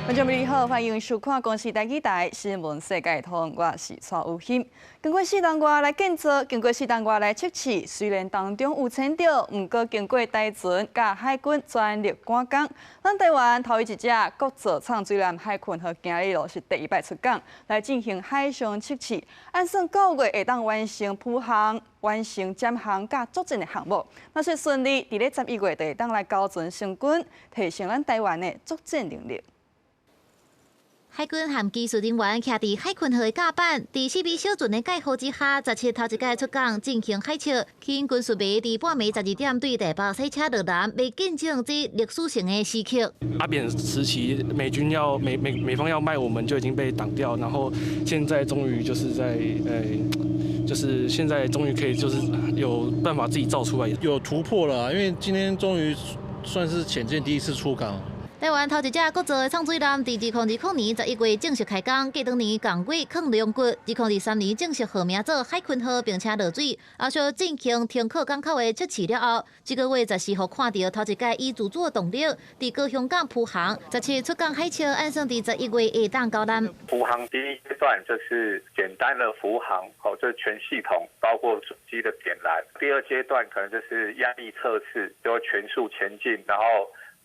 觀眾朋友好，歡迎收看《公視台語台新聞世界通》，我是蔡有欣。經過四冬外來建造，經過四冬外來測試，雖然當中有遷就，毋過經過台船佮海軍全力趕工，咱台灣頭一隻國造藏水艦海鯤號今日就是第一擺出港來進行海上測試，按算9月會當完成浮航、完成潛航佮作戰的項目。若是順利，佇咧11月就會當來交船成軍，提升咱台灣的作戰能力。海軍和技術人員徛佇海鯤號的甲板，佇4米小船的蓋護之下，17頭一擺出港進行海測。吸引軍事迷佇半暝12點對台北賽車落南，欲見證這歷史性的時刻。阿扁時期，美軍要美美美方要賣我們就已經被擋掉，然後現在終於就是在就是現在終於可以就是有辦法自己造出來，有突破了，因為今天終於算是潛艦第一次出港。台灣頭一隻國造的藏水艦，佇2020年11月正式開工，隔當年共月囥龍骨，2023年正式號名做海鯤號，並且落水。後續進行停靠港口的測試了後，這個月14號看著頭一擺以自主動力佇高雄港浮航，17出港海測，按算佇11月會當交艦。浮航第一階段就是簡單的浮航，哦，就是全系統包括主機的點燃。第二階段可能就是壓力測試，就全速前進，然後。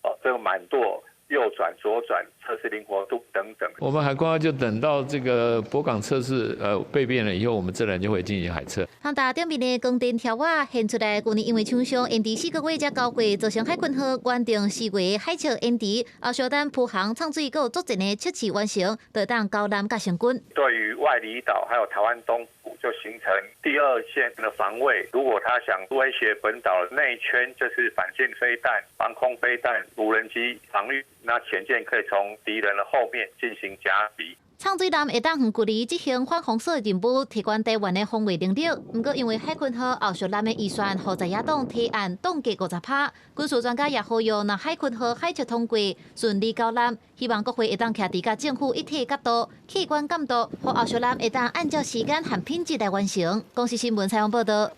哦，這個滿舵、右轉、左轉測試靈活度等等。我們海鯤就等到這個駁港測試備變了以後，我們自然就會進行海測。航大頂面的光電條仔現出來，舊年因為廠商延遲4個月才交貨，造成海鯤號原定4月海測延遲，後續等浮航、藏水閣作戰的測試完成，就當交艦佮成軍。對於外離島還有台灣東部，就形成第二線的防衛。如果他想威脅本島內圈，就是反艦飛彈、防空飛彈、無人機防禦，那潛艦可以從敵人的後面進行夾擊。藏水艦會當遠距離執行反封鎖任務，提懸台灣的防衛能力。毋過，因為海鯤號後續艦的預算，予在野黨提案凍結50%。軍事專家也呼籲，若海鯤號海測通過，順利交艦，希望國會會當徛佇佮政府一體角度，客觀監督，予後續艦會當按照時間和品質來完成。公視新聞採訪報導。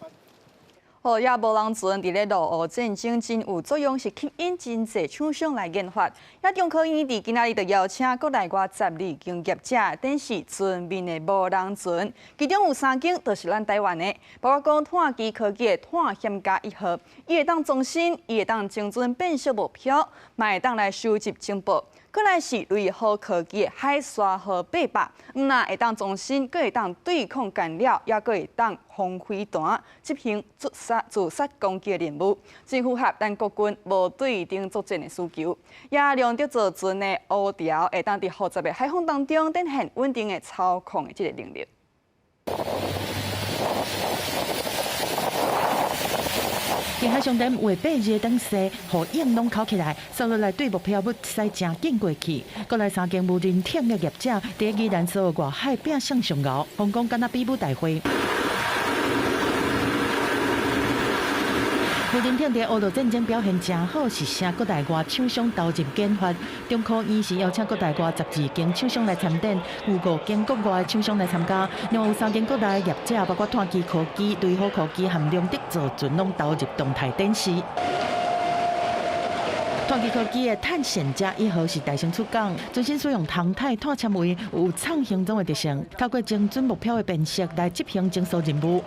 哦，也無人船佇咧俄烏戰爭真有作用，是吸引真濟廠商來研發。也中科院佇今仔日就邀請國內外12間業者展示船面的無人船，其中有三間就是咱台灣的，包括講碳基科技的碳險家一號，伊會當裝身，伊會當精準辨識目標，嘛會當來收集情報。閣來是雷虎科技的海沙號800，毋但會當裝身，閣會當對抗干擾，抑閣會當防飛彈，執行自殺攻擊的任務，真符合咱國軍無對等作戰的需求。也龍德造船的烏條會當佇複雜的海況當中展現穩定的操控的這个能力。近海上頂畫八字的長勢，予影攏扣起來，掃落來對目標物駛誠緊過去。國內三間無人艇的業者，佇宜蘭所外海拼上上熬，風光敢若比武大會。無人艇佇烏俄戰爭表現誠好，是啥國內外廠商投入研發。中科院是邀請國內外12間廠商來參展，有5間國外廠商來參加，另外有3間國內業者，包括碳基科技、雷虎科技和龍德造船，攏投入動態展示。碳基科技的探險者一號是大型出港，全新使用航太碳纖維，有創行蹤的特性，透過精準目標的辨識來執行偵搜任務。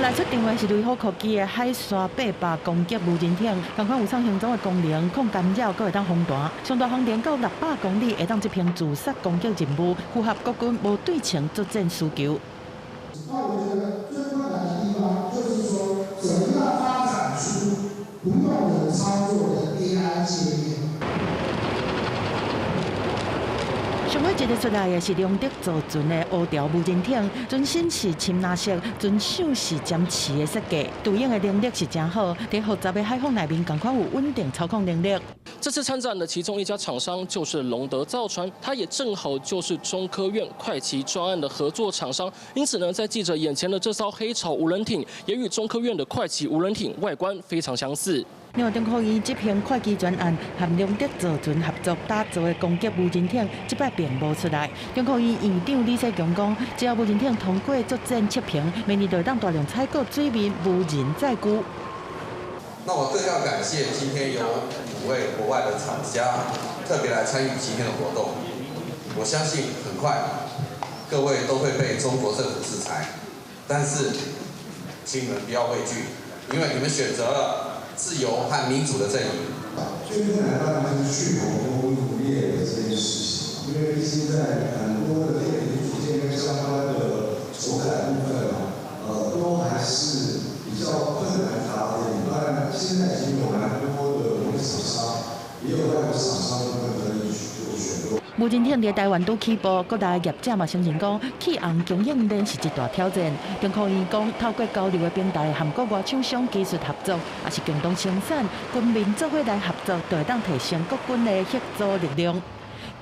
來出定位是雷虎科技的海沙800攻擊無人艇，仝款有創行蹤的功能，抗干擾，閣會當防彈。上大航程到600公里，會當執行自殺攻擊任務，符合國軍無對稱作戰需求。那我覺得最困難的地方，就是說，怎麼樣發展出不用人操作的 AI 界面。上尾一个出來的是龍德造船的烏條無人艇，船身是深藍色，船首是尖刺的設計，對應的能力是誠好，佇複雜的海況內面，仝款有穩定操控能力。這次參展的其中一家廠商就是龍德造船，它也正好就是中科院快騎專案的合作廠商，因此呢，在記者眼前的這艘黑潮無人艇，也與中科院的快騎無人艇外觀非常相似。另外，中科院執行快機專案，和龍德造船合作打造的攻擊無人艇，這擺並無出來。中科院院長李世強講，只要無人艇通過作戰測評，明年就會當大量採購水面無人載具。那我更要感謝今天有五位國外的廠家特別來參與今天的活動。我相信很快各位都會被中國政府制裁，但是請你們不要畏懼，因為你們選擇了自由和民主的陣營。最困難當然就是去紅供應鏈的這件事情，因為畢竟在很多的電子組件跟相關的手感部分啊，都還是比較困難達的。當然，現在已經有蠻多的國內廠商，也有外國廠商部分可以去做選購。無人艇佇台灣拄起步，國內業者嘛承認講，起航供應鏈是一大挑戰。中科院講，透過交流的平台，和國外廠商技術合作，抑是共同生產，軍民做伙來合作，就會當提升國軍的協作力量。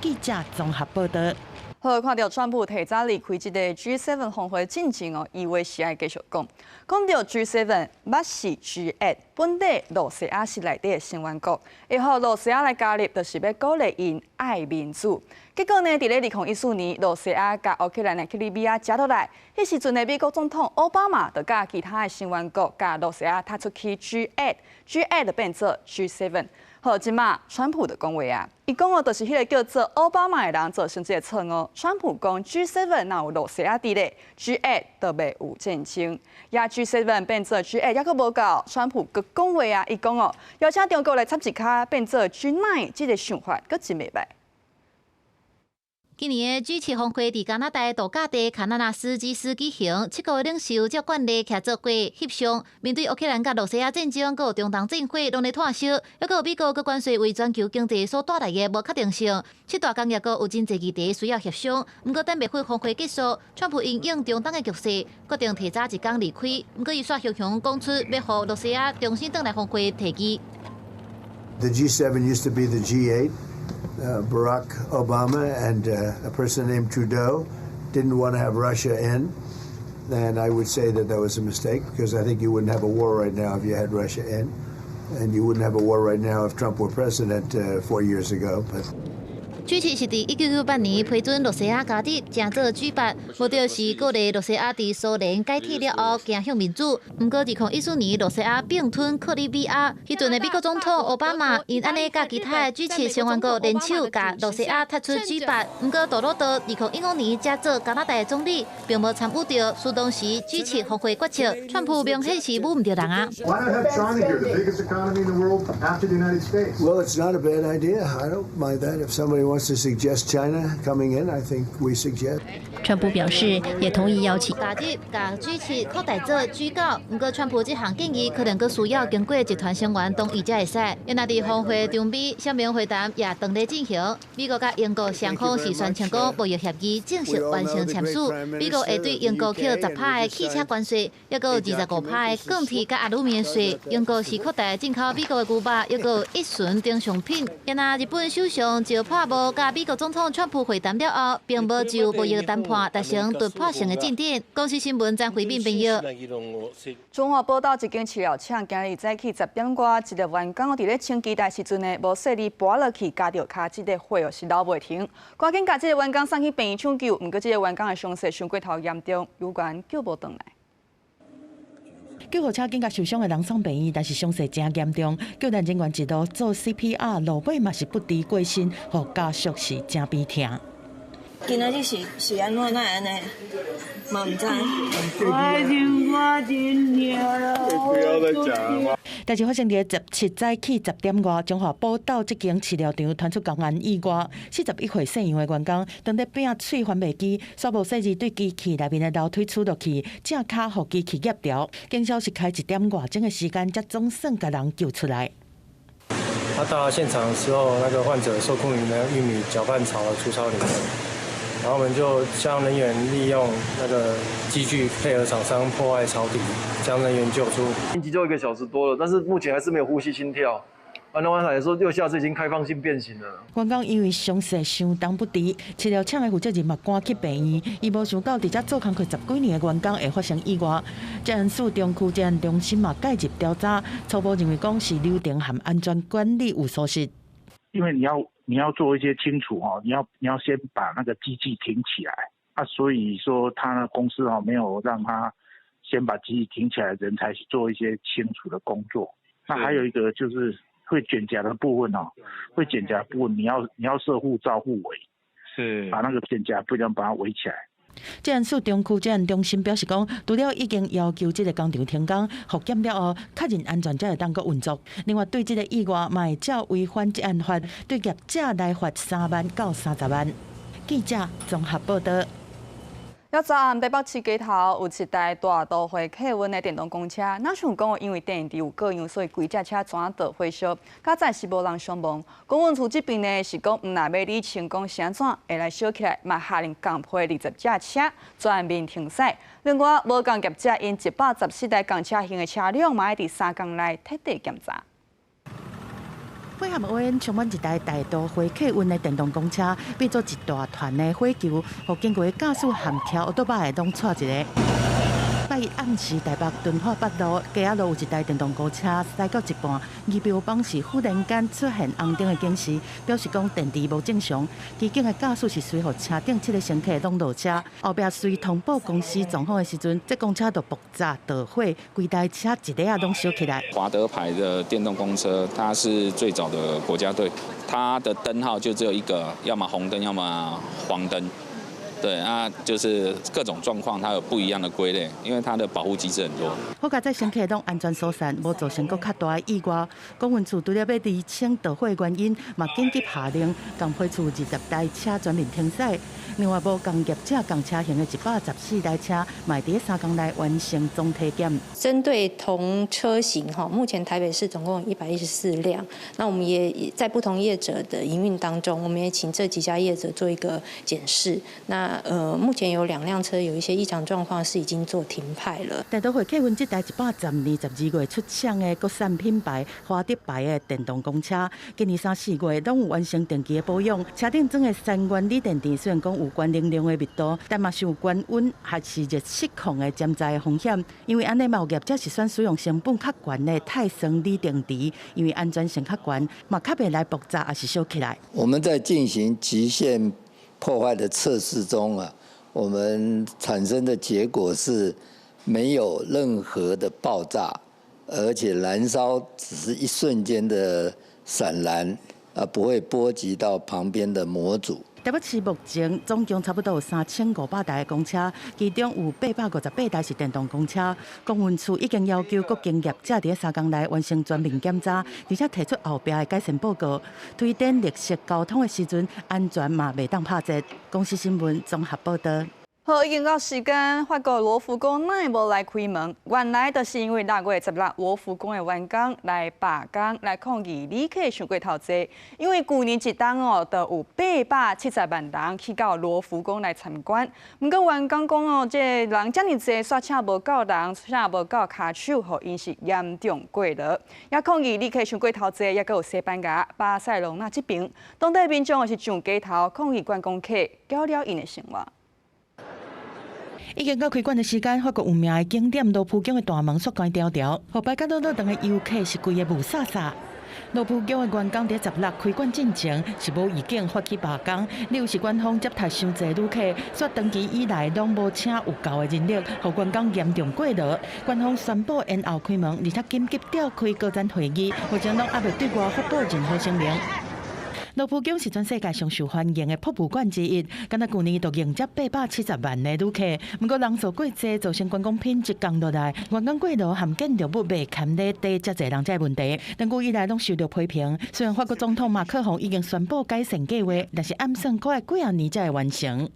記者綜合報道。好，看著川普提早離開這个 G7 峰會進前哦，伊話是愛繼續講。講著 G7，捌是 G8，本底露西亞是內底的成員國，會予露西亞來加入，就是欲鼓勵𪜶愛民主。結果呢，佇咧2014年，露西亞共烏克蘭的克里米亞食落來，彼時陣的美國總統奧巴馬就佮其他的成員國共露西亞踢出去 G8，G8 就變做 G7。好，這馬川普就講話啊，伊講哦，就是彼个叫做奧巴馬的人造成這个錯誤。川普講 G7 若有露西亞佇咧，G8 就袂有戰爭。也 G7 變做 G8，猶閣無夠。川普閣講話啊，伊講哦，邀請中國來插一跤，變做 G9，這个想法閣真袂䆀。今年的 G7 峰會佇加拿大度假地卡納納斯基斯舉行，七國領袖照慣例徛做伙翕相，面對烏克蘭佮露西亞戰爭，閣有中東戰火攏咧湠燒，猶閣有美國閣關稅為全球經濟所帶來的無確定性。七大工業國有真濟議題需要協商，毋過等袂費峰會結束，川普因應中東的局勢，決定提早一工離開。毋過伊煞雄雄講出欲予露西亞重新轉來峰會提議。 The G7 used to be the G8. Barack Obama and a person named Trudeau didn't want to have Russia in. And I would say that that was a mistake because I think you wouldn't have a war right now if you had Russia in. And you wouldn't have a war right now if Trump were president 4 years ago. But G7是佇1998年批准露西亞加入，成做 G8，目的是鼓勵露西亞佇蘇聯解體了後走向民主。毋過2014年露西亞併吞克里米亞，彼陣的美國總統奧巴馬𪜶按呢佮其他的 G7成員國聯手，共露西亞踢出 G8。毋過杜魯多2015年才做加拿大的總理，並無參與著，輸當時 G7峰會決策。川普明顯是舞毋著人啊。 Why not have China here, the biggest economy in the world after the United States? Well, it's not a bad idea. I don't mind that. If somebody wants to suggest China coming in, I think we suggest. 川普表示，也同意邀請加入，共 G7擴大做 G9。毋過川普這項建議可能閣需要經過集團成員同意才會使。因若佇峰會中美雙邊會談也當咧進行。美國佮英國雙方是宣稱講貿易協議正式完成簽署。美國會對英國扣10趴的汽車關稅，抑閣有25趴的鋼鐵佮阿魯米稅。英國是擴大進口美國的牛肉，抑閣有乙醇等商品。因若日本首相石破茂佮美國總統川普會談了後，並無就貿易談判達成突破性的進展。公視新聞張惠敏編譯。中華寶島一間飼料廠今日早起10點外，一个員工佇咧清機台時陣呢，無細膩跋落去，咬著跤這个火哦是留袂停，趕緊共這个員工送去病院搶救，毋過這个員工的傷勢傷過頭嚴重，猶原救無轉來。救護車緊共受傷的人送病院，但是傷勢誠嚴重，救援人員一路做 CPR，路尾嘛是不治過身，予家屬是誠悲痛。今仔日是按怎哪會按呢？嘛毋知。我真不要再講了。代誌發生佇17早起10點外，中華寶島這間飼料場傳出工安意外，41歲姓楊的員工當咧拚喙翻麥機，煞無細膩對機器內面的流腿杵落去，正跤予機器壓著。經消是開1點外鐘的時間，才總算共人救出來。他到達現場的時候，那個患者受困於那個玉米攪拌槽的粗糙裡面。然後我們就將人員利用那個機具配合廠商破壞槽底，將人員救出。急救1個小時多了，但是目前還是沒有呼吸心跳。按剛才來說，右下肢已經開放性變形了。員工因為傷勢相當不治，飼料廠的負責人嘛趕去病院。伊無想到佇遮做工課十幾年的員工會發生意外。捷安市中區職安中心嘛介入調查，初步認為講是流程和安全管理有疏失。因為你要做一些清除哦，你要先把那個機器停起來啊，所以說他那公司哦沒有讓他先把機器停起來，人才去做一些清除的工作。那還有一個就是會捲夾的部分哦，會捲夾部分你要設護罩護圍，把那個捲夾不能把它圍起來。職安署中區職安中心表示講，除了已經要求這個工廠停工復檢了後，確認安全才會當閣運作。另外，對這個意外嘛會照違反職安法，對業者來罰3萬到30萬。記者綜合報道。猶昨暗台北市街頭有一台大都會客運的電動公車，若想講因為電池有過量，所以規隻車全導火燒，佳哉是無人傷亡。公運處這邊呢是講，毋但欲理清講是按怎會來燒起來，嘛下令共批20隻車全面停駛。另外，無仝業者𪜶114台仝車型的車輛，嘛愛佇3工內徹底檢查。火燦烏煙充滿一台大都會客運的電動公車，變做一大團的火球，予經過駕駛和騎歐多擺的攏掣一个。拜一暗時台北敦化北路街仔路有一台電動公車駛到一半，儀表板是忽然間出現紅燈的警示，表示講電池無正常。機警的駕駛是隨予車頂七个乘客攏落車，後壁隨通報公司狀況的時陣，這公車就爆炸著火，規台車一下仔攏燒起來。華德牌的電動公車，它是最早的國家隊，它的燈號就只有一個，要麼紅燈，要麼黃燈。對啊，就是各種狀況，它有不一樣的歸類，因為它的保護機制很多。好佳哉乘客攏安全疏散，無造成閣較大的意外。公運處除了欲釐清著火原因，嘛緊急下令共批次20台車全面停駛。另外，無仝業者仝車型的114台車，嘛佇3工內完成總體檢。針對同車型哈，目前台北市總共114輛，那我們也在不同業者的營運當中，我們也請這幾家業者做一個檢視。那目前有兩輛車有一些異常狀況，是已經做停派了。大都會客運這台110年12月出廠的國產品牌華德牌的電動公車，今年三四月攏有完成定期的保養。車頂裝的三元鋰電池雖然講有懸能量的密度，但嘛是有懸溫還是熱失控的潛在風險。因為按呢嘛有業者是選使用成本較懸的鈦酸鋰電池，因為安全性較懸，嘛較袂來爆炸抑是燒起來。我們在進行極限破壞的測試中啊，我們產生的結果是沒有任何的爆炸，而且燃燒只是一瞬間的閃燃，而不會波及到旁邊的模組。台北市目前總共差不多有3500台的公車，其中有858台是電動公車。公運處已經要求各間業者佇3工內完成全面檢查，而且提出後壁的改善報告。推展綠色交通的時陣，安全嘛袂當拍折。公視新聞綜合報道。好，已經到時間，法國羅浮宮哪會無來開門？原來就是因為6月16羅浮宮的員工來罷工，來抗議旅客傷過頭濟。因為舊年一冬哦，就有870萬人去到羅浮宮來參觀。毋過員工講哦，這人遮爾濟，煞請無夠人，請無夠跤手，予𪜶是嚴重過勞。也抗議旅客傷過頭濟，抑閣有西班牙、巴塞隆納這爿，當地民眾是上街頭抗議觀光客攪了𪜶的生活。已經到開館的時間，法國有名的景點羅浮宮的大門煞關牢牢，予排甲落落長的遊客是規个霧煞煞。羅浮宮的員工佇十六開館進前是無預警發起罷工，理由是官方接待傷濟旅客，煞長期以來攏無請有夠的人力，予員工嚴重過勞。官方宣布延後開門，而且緊急召開高層會議，目前攏猶未對外發布任何聲明。羅浮宮是全世界上受歡迎的博物館之一，敢若舊年就迎接870萬的旅客。毋過人數過濟，造成觀光品質降落來，員工過勞和建築物袂堪咧底遮濟人這個問題，長久以來攏受到批評。雖然法國總統馬克宏已經宣布改善計劃，但是暗算閣愛幾仔年才會完成。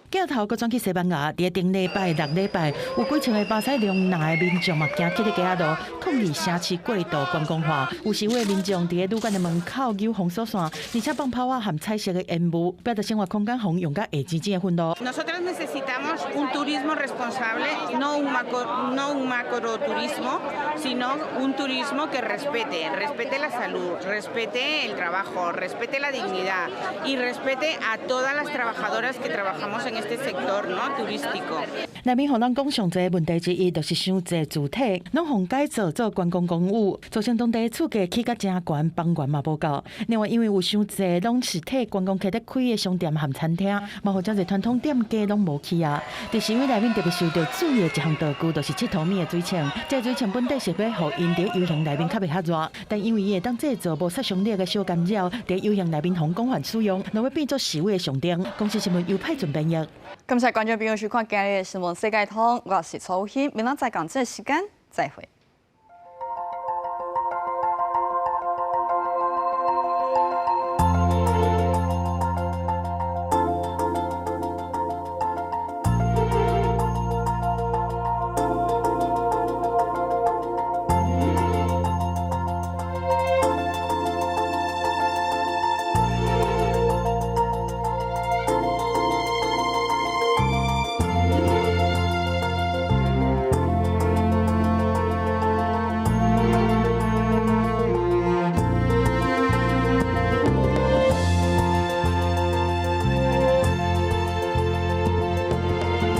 鏡頭閣轉去西班牙，佇頂禮拜六禮拜，有幾千个巴塞隆納的民眾嘛，行去咧街仔路抗議城市過度觀光化。有示威的民眾佇咧旅館的門口扭封鎖線，而且放炮仔和彩色的煙霧，表達生活空間予𪜶用甲會津津的憤怒。 Nosotras necesitamos un turismo responsable, no un macroturismo, sino un turismo que respete la salud, respete el trabajo, respete la dignidad y respete a todas las trabajadoras que trabajamos en en este sector, ¿no?, turístico. 內面予人講上濟問題之一，就是傷濟住宅，攏予改造做觀光公寓，造成當地厝價起甲誠懸，房源嘛無夠。另外，因為有傷濟攏是替觀光客咧開的商店和餐廳，嘛予誠濟傳統店家攏無去啊。佇示威內面特別受到注意的一項道具，就是𨑨迌物的水槍。這個水槍本底是欲予𪜶佇遊行內面較袂遐熱，但因為伊會當製造無殺傷力的小干擾，佇遊行內面予廣泛使用，落尾變做示威的象徵。公視新聞由派準編譯。感謝觀眾朋友收看今日的新聞世界通，我是曹欣，明仔載仝這個時間再會。